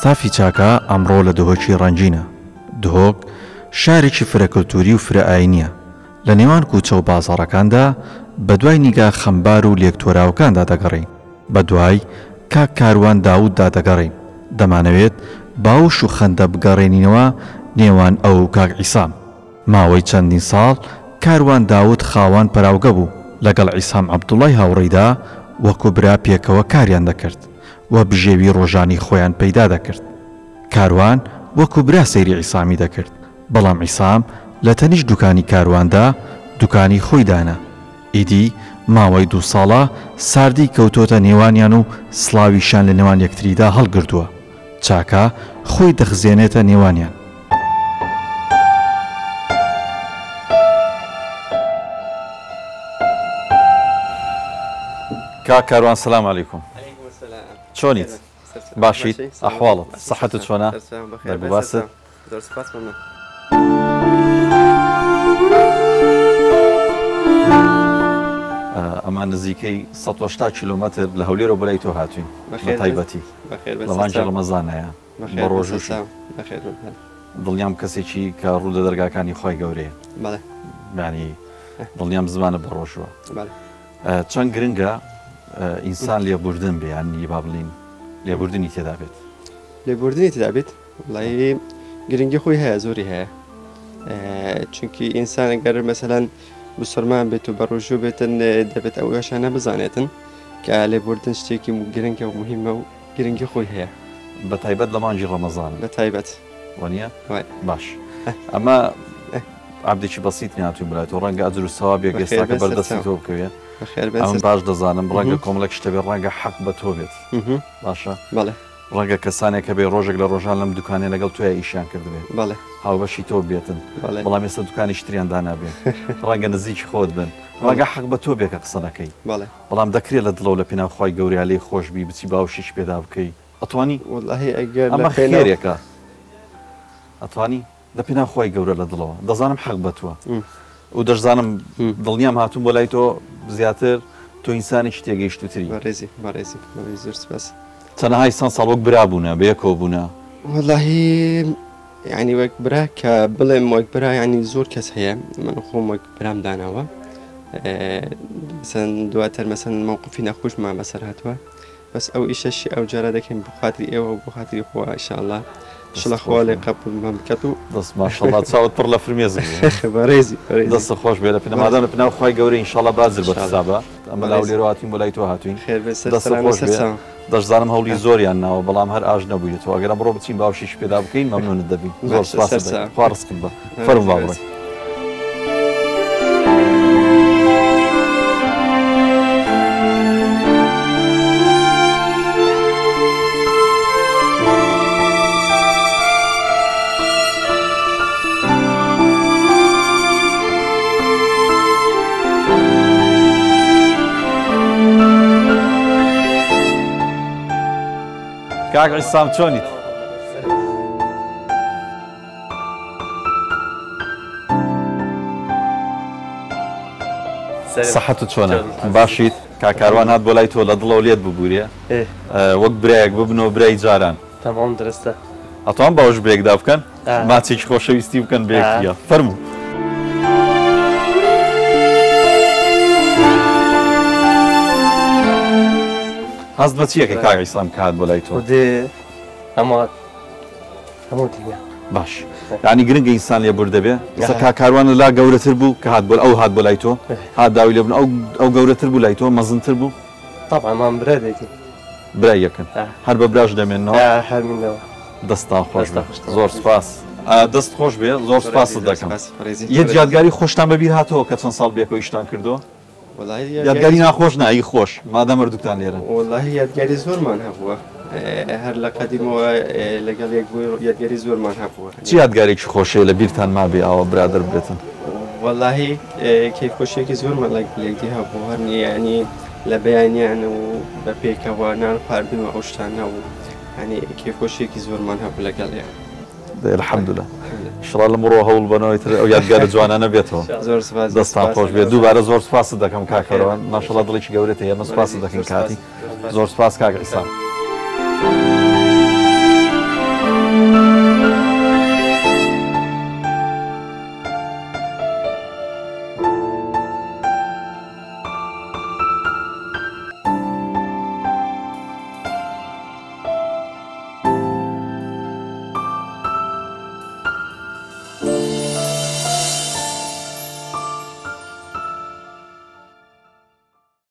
ستافی چاکە ئەمڕۆ لە دهۆکی ڕەنگینە. دهۆک شارێکی فرە کلتوری و فرە ئاینیە. لە نێوان کوچە و بازاڕەکاندا بە دوای نیگا خەمبار و لێکتۆراوەکاندا دەگەڕێین. بە دوای کاک کاروان داود دا دەگەڕێین. دەمانەوێت باوش و خەندە بگەڕێنینەوە نێوان ئەو و کاک عیسام. ماوەی چەندین ساڵ کاروان داود خاوان پەراوگە بوو، لەگەڵ عیسام عەبدوڵای هاوڕێیدا وەکو برا پێکەوە کاریان دەکرد و بژێوی ڕۆژانی خۆیان پەیدا دەکرد. کاروان وەکو برا سەیری عیسامی دەکرد، بەڵام عیسام لە تەنیشت دوکانی کارواندا دوکانی خۆی دانا. ئیدی ماوەی دوو ساڵە ساردی کەوتۆتە نێوانیان و سڵاویشیان لە نێوان یەکتریدا هەڵگرتووە. چاکە خۆی دەخزێنێتە نێوانیان. کاک کاروان سلام علیکم چۆنیت باشیت ئەحواڵت سەحەتت چۆنە دەرگ و باست زۆر سپاس مەمنون. ئەمان نزیکەی 180 کیلۆمەتر لە هەولێرەوە بۆ لای تۆ هاتوین بە تایبەتی لە مانگی ڕەمەزانایە بە ڕۆژووشی دڵنیام کەسێکی کە ڕوو لە دەرگاکانی خوای گەورەیە یانی دڵنیام زمانە بە ڕۆژووە چەند گرنگە ئینسان لێبوردن بێ یانی با بڵین لێبوردنی تێدا بێت لێبوردنی تێدا بێت وەڵایی گرنگی خۆی هەیە زۆری هەیە چونکی ئینسان گەر مەسەلەن مسلمان بێت و بەڕۆژوو بێتن دەبێت ئەو یاشانە بزانێتن کە لێبوردن شتێکی گرنگە و مهمە و گرنگی خۆی هەیە بە تایبەت لە مانگی ڕەمەزان بە تایبەت وانە باش ئەمە عبدێکی بەسیت ناتوین بلای تۆ ڕەنگە ئەجر و سەوابێک ئێستاکە بەردەستی تۆ بکەوێ ئەم باش دەزانم ڕەنگە کۆمەڵێک شتە بێ ڕەنگە حەق بە تۆ بێت باشە بەڵێ ڕەنگە کەسانێک هەبێ ڕۆژێک لە ڕۆژان لەم دوکانەی لەگەڵ تۆیا ئیشیان کردبێ بەڵێ. هاوبەشی تۆ بێتن بەڵێ. بەڵام ئێستا دوکانێکی تریان دانابێ ڕەنگە نزیکی خۆت بن ڕەنگە حەق بە تۆ بێ کە قسە نەکەی بەڵێ. بەڵام دەکرێ لە دڵەوە لە پێناو خوای گەورەیا لێی خۆش بی بچی باوشێکی پێدا بکەی ئەتوانی؟ وەڵاهی ئەگەر لە ئەمە پێناو. خێرێکە ئەتوانی؟ لە پێناو خوای گەورە لە دڵەوە دەزانم حەق بە توە و دەشزانم دڵنیام هاتووم بۆ لای تۆ زیاتر تۆ ئینسانێکی تێگەیشتووتری. بەڕێزی بەڕێزی بەڕێزی زۆر سپاس. چەنەهای سەند ساڵ وەک برا بوونە بەیەکەوە بوونە. وەڵاهی یانی وەک برا کە بڵێم وەک برا یانی زۆر کەس هەیە من خۆم وەک برام داناوە مەسەن دواتر مەسەن مەوقفی ناخۆشمان بەسەر هاتووە بەس ئەو ئیشەشی ئەو جارە دەکەین بۆ خاتری ئێوە و بۆ خاتری خوا ان شاء اللە شڵە خوا لێ قەبوڵمان بکات و. دەست ماشاءاللە چاوت پڕ لە فرمێسک بوو. بەڕێزی بەڕێزی. دەستت خۆش بێ لە پێناو مادام لە پێناو خوای گەورە ان شاءاللە باجر بە حسابە ئەمە لە هەولێرەوە هاتوین بۆ لای تۆ هاتوین خێر بێت سەر دەستت سەلام خۆش سەر بێ چاوم. دەشزانم هەوڵی زۆریان ناوە بەڵام هەر ئاش نەبوویتەوە ئەگەر ئەمڕۆ بچین باوشێکی پێدا بکەین مەمنونت دەبین زۆر باشە سەر سپاست دەکەین چاوم. خوا ڕزقت بە فەرموو با بڕۆین. کاک عیسام چۆنیت؟ سەحەتت چۆنە باشیت کاک کاروان هات بۆ لای تۆ لە دڵەوە لێت ببورێ وەک برایەک ببنەوە برای جاران تەمام درستە ئەتوان باوەش بەیەکدا بکەن ماچێکی خۆشەویستی بکەن بەیەکتریا فەرموو. هەست بە چیەکە کاک عیسام کە هات بۆ لای تۆ؟ هەموو دنیا. باش یانی گرنگە ئینسان لێبوردە بێ ئێستا کاک کاروان لە لا گەورەتر بوو کە هات بۆ ئەو هات بۆ لای تۆ هات داوی لێ بوون ئەو ئەو گەورەتر بوو لای تۆ مەزنتر بوو طبعا مام برا دەیتین برای یەکن هەر بە براش دەمێننەوە هەر منەوە دەستان خۆش بێ زۆر سپاس دەست خۆش بێ زۆر سپاست دەکەم یەک یادگاری خۆشتان بەبیر هاتەوە کە چەند ساڵ بێکەوە ئیشتان کردووە یادگاری ناخۆش نا ئی خۆش مادام هەردووکتان لێرەن. وەڵاهی یادگاری زۆرمان هەبووە هەر لە قەدیمەوە لەگەڵ یەک بووین یادگاری زۆرمان هەبووە. چ یادگارێکی خۆش هەیە لە بیرتان مابێ ئاوا برادەر ببێتن؟ وەڵاهی کەیفخۆشیەکی زۆرمان لەگەڵ یەکدی هەبوو هەر یانی لە بەیانیان و بە پێکەوە نان خواردن و ئەو شتانە و یانی کەیفخۆشیەکی زۆرمان هەبوو لەگەڵ یەک. دەی الحمدللە ئیشەڵا لەمڕۆوە هەوڵ بەنەوە ئیتر ئەو یادگارە جوانانە بێتەوە. زۆر سوپاس دەستان خۆش بێت دووبارە زۆر سوپاست دەکەم کاک فەروان ماشەڵا دڵێکی گەورەت هەیە ئێمە سوپاست دەکەین کاتی زۆر سوپاس کاک عیسا.